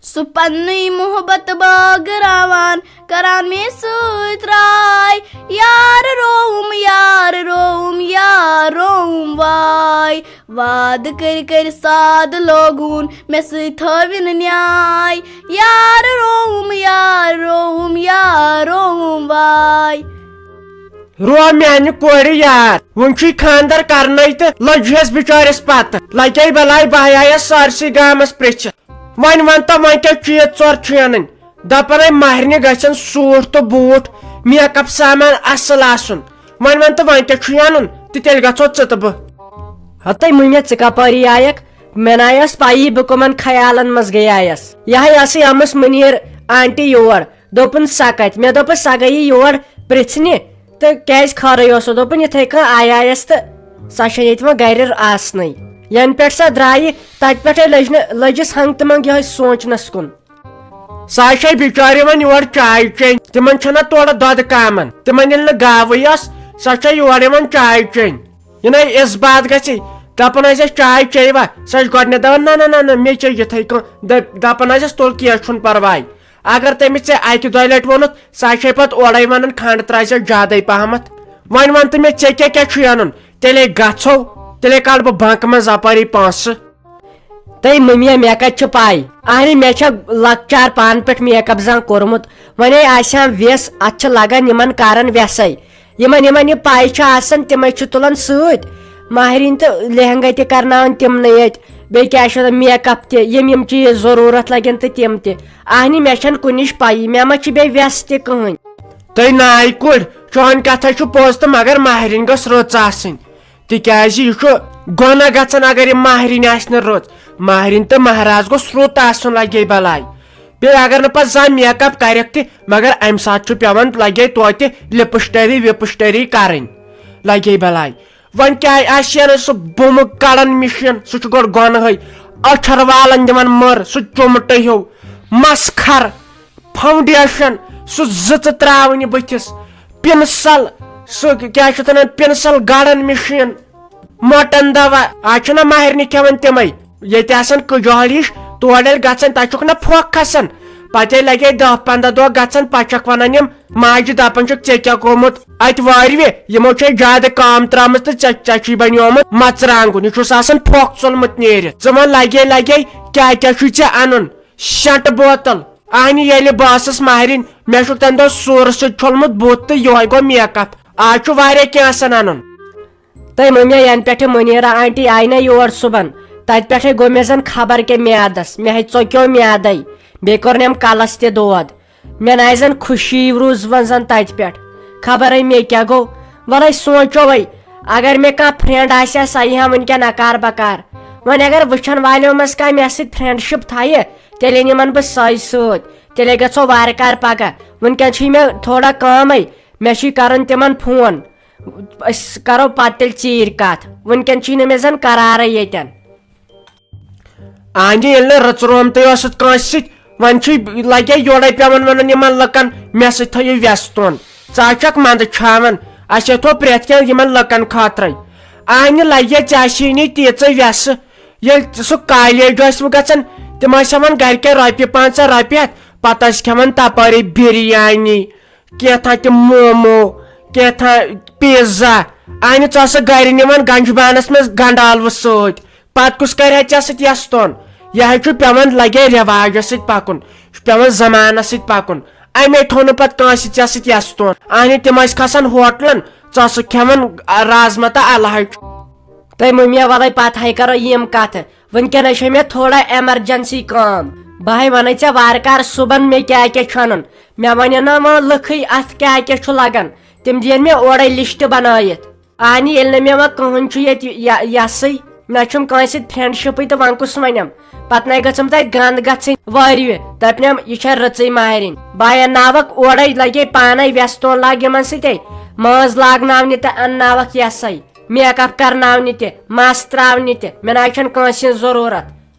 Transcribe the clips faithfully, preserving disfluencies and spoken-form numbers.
سُہ پننُے محبت بٲگراوان، کران مےٚ سۭتۍ راے۔ یار رووُم، یار رووُم، یار رووُم واے۔ وعدٕ کٔرۍ کٔرۍ ساد لوگُن، مےٚ سۭتۍ تھٲوِن نیاے۔ یار رووُم، یار رووُم، یار رووُم واے۔ رو میانہِ کورِ یار، وُنہِ چھُے خاندر کرنَے تہٕ لٔج ہٮ۪س بِچٲرِس پتہٕ۔ لگے بلاے بہٕ آیس سٲرسٕے گامس پرژھِ۔ وۄنۍ وَن تہٕ وۄنۍ کیٛاہ چیٖز ژور چھُے اَنٕنۍ؟ دَپان ہے مہرنہِ گژھن سوٗٹ تہٕ بوٗٹ، میک اپ سامان اصٕل آسُن۔ وۄنۍ وَن تہٕ وۄنۍ کیٛاہ چھُے اَنُن تہٕ تیٚلہِ گژھو ژٕ تہٕ بہٕ۔ ہتے مُمہِ، ژٕ کپٲری آیکھ؟ مےٚ نہ ٲس پَیی بہٕ کٕمن خیالن منٛز گٔیایس۔ یہے ٲسٕے آمٕژ مُنیٖر آنٹی یور، دوٚپُن سۄ کتہِ؟ مےٚ دوٚپُس سۄ گٔیہِ یور پرژھنہِ تہٕ کیازِ خٲرٕے اوسو؟ دوٚپُن یِتھے کٔنۍ آیایس تہٕ سۄ چھےٚ ییٚتہِ وۄنۍ گرِ آسنٕے۔ ینہٕ پٮ۪ٹھ سۄ درٛایہِ تتہِ پٮ۪ٹھے لٔج نہٕ، لٔجِس ہنٛگ تہٕ منٛگ یِہوٚے سونٛچنس کُن۔ سۄ چھے بِچارِ وۄنۍ یور چاے چیٚنۍ، تِمن چھنہ تورٕ دۄدٕ کامن، تِمن ییٚلہِ نہٕ گاوٕے ٲس، سۄ چھے یور یِوان چاے چیٚنۍ۔ یہِ نَے اِس بات گژھِ، دَپان ٲسۍ اَسہِ چاے چیٚیوا؟ سۄ چھِ گۄڈٕنٮ۪تھ دَپان نہ نہ نہ نہ، مےٚ چیٚیہِ یِتھَے کٔنۍ۔ دَپ-، دَپان ٲسۍ اَسہِ تُل کینٛہہ چھُنہٕ پَرواے۔ اگر تٔمِس ژےٚ اَکہِ دۄیہِ لَٹہِ ووٚنُتھ، سۄ چھے پَتہٕ اورَے وَنان کھنٛڈ ترٛاوِ زیو زیادَے پَہمَتھ۔ وۄنۍ وَن تہٕ مےٚ ژےٚ کیٛاہ کیٛاہ چھُے اَنُن؟ تیٚلے گژھو، تیٚلے کَڑٕ بہٕ بنٛکہٕ منٛز اَپٲری پونٛسہٕ۔ تہٕ مٔمیا، مےٚ کتہِ چھِ پاے؟ اہنہِ، مےٚ چھا لۄکچار پانہٕ پٮ۪ٹھ میک اپ زانٛہہ کوٚرمُت؟ وۄنۍ آسہِ ہم ویس، اتھ چھِ لگان یِمن کران ویسے۔ یِمن، یِمن یہِ پاے چھِ آسان، تِمے چھِ تُلان سۭتۍ۔ ماہرِنۍ تہٕ لہنگا تہِ کرناوان تِمنٕے یٲتۍ۔ بیٚیہِ کیٛاہ چھِ اتھ، میک اپ تہِ، یِم، یِم چیٖز ضروٗرت لگن تہٕ تِم تہِ۔ اہنہِ، مےٚ چھنہٕ کُنِچ پایی، مےٚ ما چھِ بیٚیہِ ویس تہِ کٕہٕنۍ۔ تہٕ ناے کُڑ، چٲنۍ کتھا چھُ پوٚز تہٕ مگر ماہرِنۍ گٔژھ رٕژ آسٕنۍ۔ تِکیازِ یہِ چھُ گۄناہ گژھان اگر یہِ ماہرِنۍ آسہِ نہٕ رٕژ۔ ماہرِنۍ تہٕ ماہراز گوٚژھ رُت آسُن، لگے بلاے۔ بیٚیہِ اگر نہٕ پتہٕ زانٛہہ میک اپ کرٮ۪کھ تہِ، مگر امہِ ساتہٕ چھُ پٮ۪وان لگے توتہِ لپسٹری وپسٹری کرٕنۍ، لگے بلاے۔ وۄنۍ کیٛاہ آسہِ ہا نہٕ سُہ بُمہٕ کڑان مِشیٖن، سُہ چھُ گۄڈٕ گۄنہٕے۔ أچھر والان دِوان مٔر، سُہ چُمٹہٕ ہیوٗ، مسخر۔ فاوڈیشن، سُہ زٕژٕ تراونہِ بٕتھِس، پنسل، سُہ کیٛاہ چھِ اتھ ونان، پنسل گڑان مِشیٖن، مۄٹن دوا۔ آز چھِنہ ماہرنہِ کھٮ۪وان تِمے، ییٚتہِ آسان کجال ہِش، تورٕ ییٚلہِ گژھان تتہِ چھُکھ نہ پھۄکھ کھسان۔ پتہٕ ییٚلہِ لگے دہ پنٛداہ دۄہ گژھان، پتہٕ چھکھ ونان یِم ماجہِ، دپان چھِکھ ژےٚ کیٛاہ گوٚمُت اتہِ وارِ وِ؟ یِمو چھے زیادٕ کام ترٲومٕژ تہٕ ژےٚ، ژےٚ چھُے بنیومُت مژرانٛگُن، یہِ چھُس آسان پھۄکھ ژوٚلمُت نیٖرِتھ۔ ژٕ وَن لگے لگے کیٛاہ کیٛاہ چھُے ژےٚ انُن؟ شنٹہٕ بوتل۔ اہنہِ، ییٚلہِ بہٕ ٲسٕس ماہرِنۍ، مےٚ چھُکھ تمہِ دۄہ سورٕ سۭتۍ چھوٚلمُت بُتھ تہٕ یِہوے گوٚو میک اپ۔ آز چھُ واریاہ کینٛہہ آسان انُن۔ تہٕ مٔمیا، ینہٕ پٮ۪ٹھٕ مُنیٖرا آنٹی آیہِ نہ یور صُبحن، تتہِ پٮ۪ٹھے گوٚو مےٚ زن خبر کیٛاہ میادس، مےٚ ہے ژوٚکیو میادے، بیٚیہِ کوٚرنم کلس تہِ دود۔ مےٚ نہ آیہِ زن خوشی روٗز وۄنۍ زن تتہِ پٮ۪ٹھ، خبرے مےٚ کیٛاہ گوٚو۔ وۄلے سونٛچو وۄنۍ، اگر مےٚ کانٛہہ فرینڈ آسہِ ہا، سۄ یی ہا وٕنکٮ۪ن اکار بکار۔ وۄنۍ اگر وٕچھن والیو منٛز کانٛہہ مےٚ سۭتۍ فرینڈشپ تھایہِ، تیٚلے نِمن بہٕ سۄے سۭتۍ۔ تیٚلے گژھو وارٕ کارٕ پگاہ۔ وٕنکٮ۪ن چھُے مےٚ تھوڑا کٲمے، مےٚ چھُے کرُن تِمن فون۔ أسۍ کرو پتہٕ تیٚلہِ ژیٖرۍ کتھ، وٕنکٮ۪ن چھُے نہٕ مےٚ زن قرارے ییٚتٮ۪ن۔ اہنہِ، ییٚلہِ نہٕ رٕژ رومتٕے ٲسٕتھ کٲنٛسہِ سۭتۍ، وۄنۍ چھُے لگے یورے پٮ۪وان ونُن یِمن لُکن، مےٚ سۭتۍ تھٲیِو وٮ۪ستون۔ ژٕ ہا چھکھ منٛدٕ چھاوان، اسہِ ہے تھوٚو پرٛٮ۪تھ کینٛہہ یِمن لُکن خٲطرَے۔ اہنہِ، لگے ژےٚ آسی نہٕ تیٖژٕ وٮ۪سہٕ۔ ییٚلہِ سُہ کالیج اوس وۄنۍ گژھان، تِم ٲسۍ ہٮ۪وان گرِکٮ۪ن رۄپیہِ پنٛژاہ، رۄپیہِ ہتھ، پتہٕ ٲسۍ کھٮ۪وان تپٲرے بریانی، کینٛژھا تہِ مومو، کینٛژھا پیزا۔ اہنہِ، ژٕ ٲسکھ گرِ نِوان گنجہِ بانس منٛز گنڈالہٕ سۭتۍ۔ پتہٕ کُس کرِ ہا ژےٚ سۭتۍ یستون؟ یہِ حظ چھُ پٮ۪وان لگے رٮ۪واجس سۭتۍ پکُن، یہِ چھُ پٮ۪وان زمانس سۭتۍ پکُن۔ امے تھوٚو نہٕ پتہٕ کٲنٛسہِ ژےٚ سۭتۍ یستون۔ اہنہِ، تِم ٲسۍ کھسان ہوٹلن، ژٕ ٲسکھ کھٮ۪وان رازما تہٕ الہٕ ہچہِ۔ تہٕ مٔمیا، ولے پتہٕ ہاے کرو یِم کتھٕ۔ وٕنکیٚنس چھےٚ مےٚ تھوڑا ایمرجنسی کٲم۔ بہٕ ہاے ونَے ژےٚ وارٕ کارٕ صُبحن مےٚ کیٛاہ کیٛاہ چھُ اَنُن۔ مےٚ وَنن نا وۄنۍ لُکھٕے اَتھ کیٛاہ کیٛاہ چھُ لگان۔ تِم دِیَن مےٚ اورَے لسٹ بنٲیِتھ۔ اہنہِ، ییٚلہِ نہٕ مےٚ وۄنۍ کٕہٕنۍ چھُ ییٚتہِ یا-، یَسٕے، نہ چھُم کٲنٛسہِ سۭتۍ فرینڈشپٕے تہٕ وۄنۍ کُس وَنٮ۪م۔ پتہٕ نَے گٔژھٕم تَتہِ گنٛد گژھٕنۍ وٲرۍوِ۔ دَپنٮ۪م، یہِ چھےٚ رٕژٕے ماہرِنۍ۔ بہٕ انناوکھ اورَے، لگے پانے وٮ۪ستون لاگ یِمن سۭتے۔ مٲنٛز لاگناونہِ تہٕ انناوکھ یَسَے۔ میک اپ کرناونہِ تہِ، مس تراونہِ تہِ، مےٚ نہ حظ چھنہٕ کٲنٛسہِ ہٕنٛز ضروٗرت۔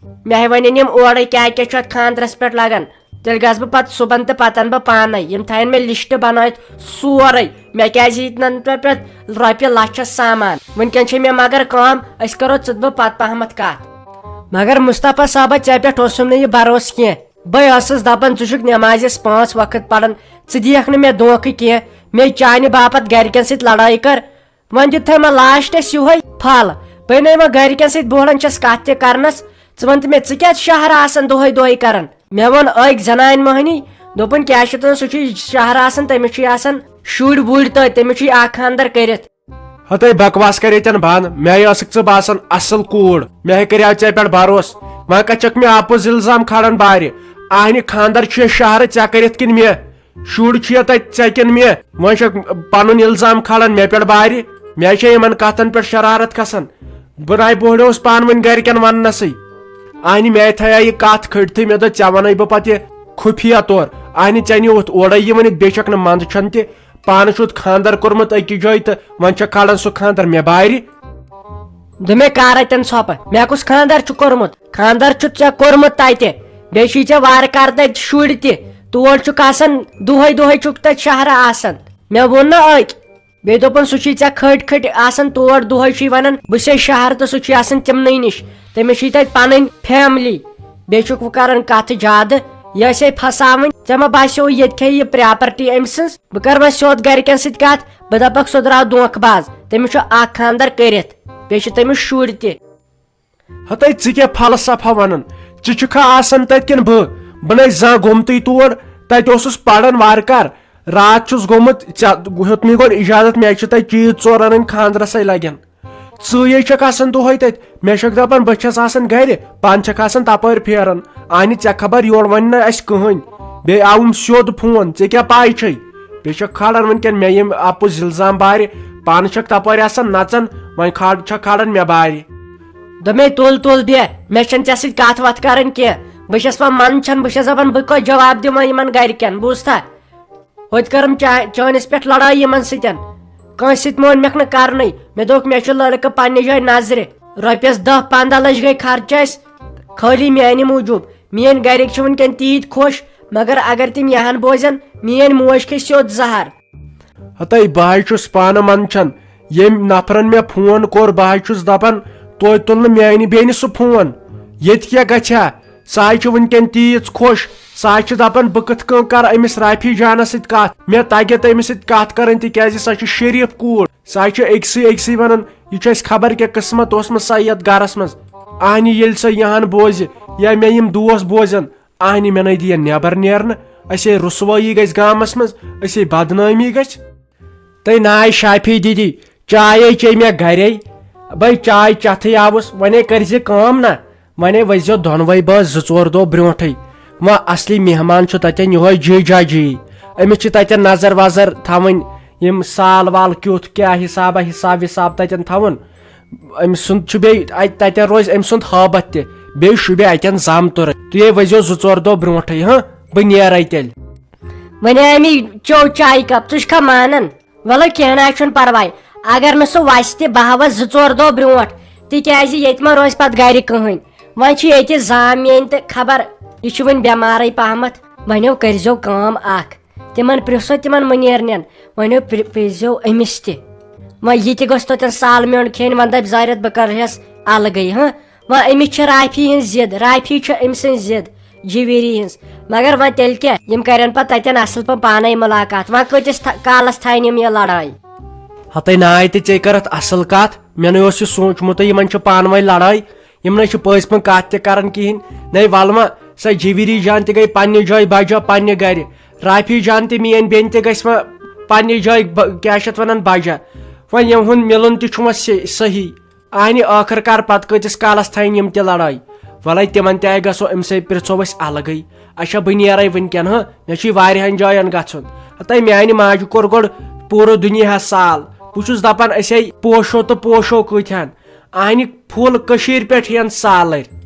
مےٚ ہے ونن یِم اورے کیٛاہ کیٛاہ چھُ اتھ خاندرس پٮ۪ٹھ لگان۔ تیٚلہِ گژھٕ بہٕ پتہٕ صُبحن تہٕ پتہٕ انہٕ بہٕ پانے۔ یِم تھاون مےٚ لسٹ بنٲیِتھ سورُے۔ مےٚ کیٛازِ ییٚتہِ نن پٮ۪ٹھ رۄپیہِ لچھس سامان۔ وٕنکیٚن چھے مےٚ مگر کٲم، أسۍ کرو ژٕ تہٕ بہٕ پتہٕ پہمتھ کتھ۔ مگر مصطفیٰ صٲبہ، ژےٚ پٮ۪ٹھ اوسُم نہٕ یہِ بھروسہٕ کینٛہہ۔ بہٕ ٲسٕس دپان، ژٕ چھُکھ نٮ۪مازِ پانٛژھ وقت پران، ژٕ دِیکھ نہٕ مےٚ دھوکہٕ کینٛہہ۔ مےٚ چانہِ باپتھ گرِکٮ۪ن سۭتۍ لڑٲے کٔر، وۄنۍ دیُت تھٲے مےٚ لاسٹس یِہوے پھل۔ بہٕ نے وۄنۍ گرِکٮ۪ن سۭتۍ بوڑن چھس کتھ تہِ کرنس۔ ژٕ وَن تہٕ مےٚ، ژٕ کیٛازِ شہرٕ آسان دۄہے دۄہے کران؟ مےٚ ووٚن أکۍ زنانہِ مۄہنی، دوٚپُن، کیٛاہ چھِ تَتھ وَنان، سُہ چھُ شہرٕ آسان، تٔمِس چھُے آسان شُرۍ وُرۍ تہٕ تٔمِس چھُے اکھ خانٛدر کٔرِتھ۔ ہتے بکواس کر ییٚتٮ۪ن بنٛد، مےٚ ٲسٕکھ ژٕ باسان اصل کوٗر، مےٚ ہے کریاو ژےٚ پٮ۪ٹھ بھروسہٕ، وۄنۍ کتہِ چھکھ مےٚ اپُز الزام کھالان بارِ؟ آہنہِ خانٛدر چھُ یہِ شہرٕ ژےٚ کٔرِتھ کِنہٕ مےٚ؟ شُرۍ چھُ یہِ تتہِ ژےٚ کِنہٕ مےٚ؟ وۄنۍ چھکھ پنُن الزام کھالان مےٚ پٮ۪ٹھ بارِ، مےٚ چھےٚ یِمن کتھن پٮ۪ٹھ شرارت کھسان۔ بہٕ ناے بوہڑیوس پانہٕ ؤنۍ گرِکٮ۪ن وننسٕے۔ آہنہِ مےٚ تھایے یہِ کتھ کھٔٹتھٕے، مےٚ دوٚپ، ژےٚ ونَے بہٕ پتہٕ یہِ خُفیہ طور۔ آہنہِ ژےٚ نیوٗتھ اورَے یہِ ؤنِتھ، بیٚیہِ چھکھ نہٕ منٛدچھان تہِ، پانہٕ چھُتھ خانٛدر کوٚرمُت أکِس جایہِ تہٕ وۄنۍ چھکھ کھالان سُہ خانٛدر مےٚ بارِ۔ دوٚپمَے، کر اَتٮ۪ن ژھۄپہٕ، مےٚ کُس خانٛدر چھُ کوٚرمُت؟ خانٛدر چھُتھ ژےٚ کوٚرمُت تتہِ، بیٚیہِ چھُے ژےٚ وارٕ کارٕ تتہِ شُرۍ تہِ، تور چھُکھ آسان دۄہے دۄہے چھُکھ تتہِ شہرٕ آسان۔ مےٚ ووٚن نہ أکۍ، بیٚیہِ دوٚپُن، سُہ چھُے ژےٚ کھٔٹۍ کھٔٹۍ آسان تور، دۄہے چھُے ونان، بہٕ چھُسے شہر تہٕ سُہ چھُے آسان تِمنٕے نِش، تٔمِس چھُے تتہِ پنٕنۍ فیملی، بیٚیہِ چھُکھ وۄنۍ کران کتھٕ زیادٕ، یہِ ٲسے پھساوٕنۍ۔ ژےٚ ما باسیو ییٚتہِ کھیٚیہِ یہِ پراپرٹی أمۍ سٕنٛز؟ بہٕ کرٕ وۄنۍ سیوٚد گرِکٮ۪ن سۭتۍ کتھ، بہٕ دپکھ، سُہ درٛاو دھوکہٕ باز، تٔمِس چھُ اکھ خانٛدر کٔرِتھ، بیٚیہِ چھِ تٔمِس شُرۍ تہِ۔ ہتے ژٕ کیٛاہ فلسفہ ونان؟ ژٕ چھُکھا آسان تتہِ کِنہٕ بہٕ؟ بہٕ نے زانٛہہ گوٚمتُے تور، تتہِ اوسُس پران وارٕ کار۔ راتھ چھُس گوٚمُت، ژےٚ ہیوٚت مےٚ گۄڈٕ اجازت، مےٚ چھِ تتہِ چیٖز ژور انٕنۍ خانٛدرسے لگن۔ ژٕے چھکھ آسان دۄہے تتہِ، مےٚ چھکھ دپان بہٕ چھس آسان گرِ، پانہٕ چھکھ آسان تپٲرۍ پھیران۔ آہنہِ ژےٚ خبر یورٕ ونہِ نہٕ اسہِ کٕہٕنۍ، بیٚیہِ آوُم سیوٚد فون، ژےٚ کیٛاہ پاے چھے؟ بیٚیہِ چھکھ کھالان وٕنکٮ۪ن مےٚ یِم اپُز الزام بارِ، پانہٕ چھکھ تپٲرۍ آسان نژان، وۄنۍ کھال-، چھکھ کھالان مےٚ بارِ۔ دوٚپمَے، تُل تُل بیٚہہ، مےٚ چھَنہٕ ژےٚ سۭتۍ کَتھ وَتھ کَرٕنۍ کینٛہہ۔ بہٕ چھَس وۄنۍ منٛدچھان، بہٕ چھَس دَپان، بہٕ کَتھ جواب دِمہٕ یِمَن گَرِکٮ۪ن؟ بوٗزتھا؟ ہوٚتہِ کٔرٕم چا-، چٲنِس پٮ۪ٹھ لڑٲے یِمَن سۭتۍ۔ کٲنٛسہِ سۭتۍ مون مےٚ نہٕ کَرنُے۔ مےٚ دوٚپُکھ، مےٚ چھُ لٔڑکہٕ پنٛنہِ جایہِ نظرِ۔ رۄپیَس دَہ پنٛداہ لَچھ گٔے خرچہٕ اَسہِ خٲلی میٛانہِ موٗجوٗب۔ میٛٲنۍ گَرِکۍ چھِ وٕنۍکٮ۪ن تیٖتۍ خۄش، مگر اگر تِم یہِ ہن بوزن، میٛٲنۍ موج کھیٚیہِ سیوٚد زہر۔ ہتے بہٕ حظ چھُس پانہٕ منٛدچھان، ییٚمۍ نفرن مےٚ فون کوٚر، بہٕ حظ چھُس دپان، توتہِ تُل نہٕ میانہِ بیٚنہِ سُہ فون۔ ییٚتہِ کیٛاہ گژھِ ہا؟ سۄ حظ چھِ وٕنکٮ۪ن تیٖژ خۄش، سۄ حظ چھِ دپان، بہٕ کِتھ کٔنۍ کرٕ أمِس رافی جانس سۭتۍ کتھ؟ مےٚ تگہِ تہٕ أمِس سۭتۍ کتھ کرٕنۍ، تِکیازِ سۄ چھِ شریٖف کوٗر۔ سۄ حظ چھِ أکسٕے أکسٕے ونان، یہِ چھُ اَسہِ خبر کیٛاہ قٕسمت اوسمُت سۄ یتھ گرس منٛز۔ اہنہِ ییٚلہِ سۄ یہِ ہن بوزِ، یا مےٚ یِم دوس بوزن، اہنہِ مےٚ نے دِیَن نٮ۪بر نیرنہٕ، اسے رسوٲیی گژھِ گامس منٛز، اسے بدنٲمی گژھِ۔ تہٕ ناے شافی دیدی، چاے چے مےٚ گرے، بے چاے چتھٕے آوُس، ونے کٔرزِ کٲم نا، ونے ؤسۍزیو دۄنوے بٲژ زٕ ژور دۄہ برونٹھٕے۔ وۄنۍ اصلی مہمان چھُ تتٮ۪ن یِہوے جی جا جی، أمِس چھِ تتٮ۪ن نظر وظر تھاوٕنۍ، یِم سال وال کیُتھ کیٛاہ حسابہ حساب وساب تتٮ۪ن تھاوُن۔ أمۍ سُنٛد چھُ بیٚیہِ اَتہِ، تَتٮ۪ن روزِ أمۍ سُنٛد ہٲبتھ تہِ۔ بیٚیہِ شوٗبہِ اَتٮ۪ن زامتُر۔ تُہۍ ہے ؤسۍزیو زٕ ژور دۄہ برونٛٹھٕے، ہاں؟ بہٕ نیرَے تیٚلہِ۔ وۄنۍ آے مےٚ چیوٚو چایہِ کپ، ژٕ چھُکھا مانان؟ وَلہٕ کینٛہہ نہ حظ چھُنہٕ پرواے۔ اگر نہٕ سُہ وَسہِ تہِ، بہٕ ہاوَس زٕ ژور دۄہ برونٛٹھ، تِکیٛازِ ییٚتہِ ما روزِ پَتہٕ گرِ کٕہٕنۍ۔ وۄنۍ چھُ ییٚتہِ زام میٛٲنۍ تہٕ خبر یہِ چھُ وۄنۍ بٮ۪مارٕے پہمَتھ۔ وۄنۍ کٔرۍزیو کٲم اکھ، تِمن پرژھو تِمن مُنیرنٮ۪ن، وۄنۍ پرِ-، پرژھزیو أمِس تہِ۔ وۄنۍ یہِ تہِ گوٚژھ توتٮ۪ن سال میوٚنٛڈ کھیٚنۍ، وۄنۍ دَپہِ زارٮ۪تھ بہٕ کَرہَس الگٕے، ہاں۔ وۄنۍ أمِس چھِ رافی ہٕنٛز ضِد، رافی چھِ أمۍ سٕنٛز ضِد، جِویٖری ہٕنٛز۔ مگر وۄنۍ تیٚلہِ کیٛاہ؟ یِم کَرن پَتہٕ تَتٮ۪ن اَصٕل پٲٹھۍ پانَے مُلاقات۔ وۄنۍ کۭتِس تھا-، کالَس تھاوَن یِم یہِ لڑٲے؟ ہَتَے ناے تہِ ژےٚ کٔرٕتھ اَصٕل کَتھ، مےٚ نَے اوس یہِ سوٗنٛچمُتٕے یِمَن چھِ پانہٕ ؤنۍ لڑٲے۔ یِم نَے چھِ پٔزۍ پٲٹھۍ کَتھ تہِ کَران کِہیٖنۍ۔ نَے وَلہٕ وۄنۍ، سۄ جِویٖری جان تہِ گٔے پنٛنہِ جایہِ بَجا پنٛنہِ گَرِ۔ رافی جان تہِ میٲنۍ بیٚنہِ تہِ گژھِ وۄنۍ پننہِ جایہِ ب-، کیٛاہ چھِ اتھ ونان، بجا۔ وۄنۍ یِہُنٛد مِلُن تہِ چھُ وۄنۍ سے-، صحیح۔ اہنہِ ٲخٕر کار پتہٕ کۭتِس کالس تھاوِن یِم تہِ لڑٲے؟ وَلے تِمن تہِ آے گژھو، أمۍ سٕے پرژھو أسۍ الگٕے۔ اچھا، بہٕ نیرے وٕنکٮ۪ن، ہاں، مےٚ چھُے واریاہن جاین گژھُن۔ ہتے میانہِ ماجہِ کوٚر گۄڈٕ پوٗرٕ دُنیاہس سال۔ بہٕ چھُس دپان، أسۍ ہے پوشو تہٕ پوشو کۭتۍ ہن۔ اہنہِ پھُل کٔشیٖرِ پٮ۪ٹھ یِن سالٕرۍ۔